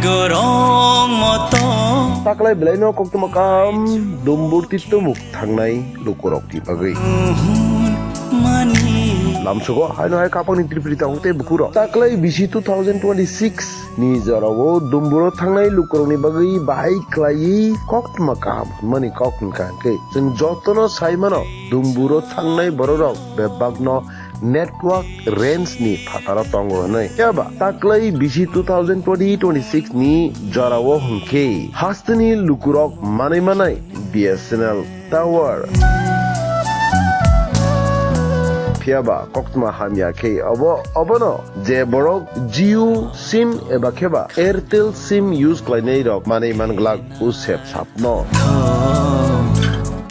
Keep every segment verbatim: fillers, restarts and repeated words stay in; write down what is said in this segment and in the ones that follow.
Gorong moto. Taklai belai no koktwma kaham Dumbur Tittomuk thangnai lukurokni bagwi. Lamsogo haino hai khapangni tripri takhuk tei bukurok. Taklai bisi two thousand twenty-six ni jorao Dumburo thangnai lukurokni bagwi bahai khlaiwi koktwma kaham hwnmani kok hwnkha hwnkhe chwng jotono sai mano Dumburo thangnai bororok bebakno network range ni phataro tongo hwnwi. Phiya ba taklai bisi two thousand twenty twenty-six ni jorao hwnkhe hasteni lukurok manwi manai B S N L tower. Phiya ba koktwma hamya khe obo, obono je borok Jio sim eba khe ba Airtel sim use khlainai rok manwi man glak usep sapno.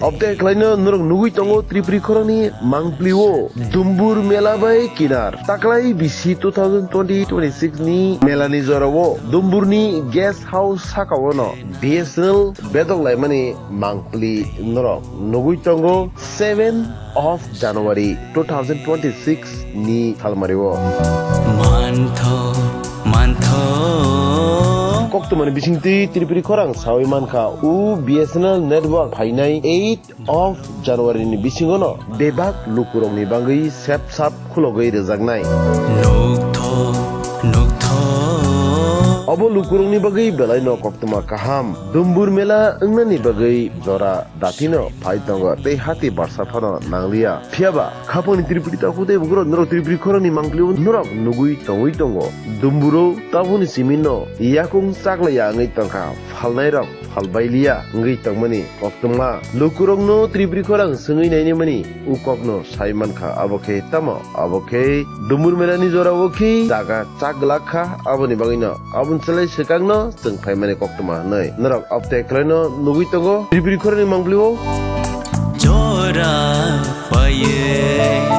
Obte khlaino norok nugwi tongo Tripuri khorangni mangpli o Dumbur mela bai kinar. Taklai bisi two thousand twenty twenty-six ni mela ni jora o Dumbur ni guest house saka o no B S N L bedok laimani mangpli norok nugwi tongo seven of January two thousand twenty-six ni salmari o. Mantho, mantho. Koktwmani bisingtwi Tripuri khorang sawi mankha, o B S N L network phainai eight of January ni bisingono bebak lukurokni bagwi sep sap khulogwi rwjaknai. Nukthok, nukthok. Obo lukurokni bagwi belaino koktwma kaham. Dumbur mela wngnani bagwi jora datino phai tongo tei hati barsa phano nangliya. Phiya ba, khapangni Tripuri takhuk tei bukurok norok Tripuri khorangni mangpili o norok nugwi tongwi tongo. Dumburo tabukni simi no yakung chaklaiya wngwi tongkha, phalnairok phalbailiya wngwi tongmani koktwma. Lukurokno Tripuri khorang swngwi nainimani o kokno sai mankha, abo khe tamo? Abo khe Dumbur melani jorao khe jaga chak glak kha, aboni bagwino aboni chwlai swkangno chwng phaimani koktwma hwnwi. Norok obte khlaino nugwi tongo Tripuri khorangni mangpili o. Jora phaye.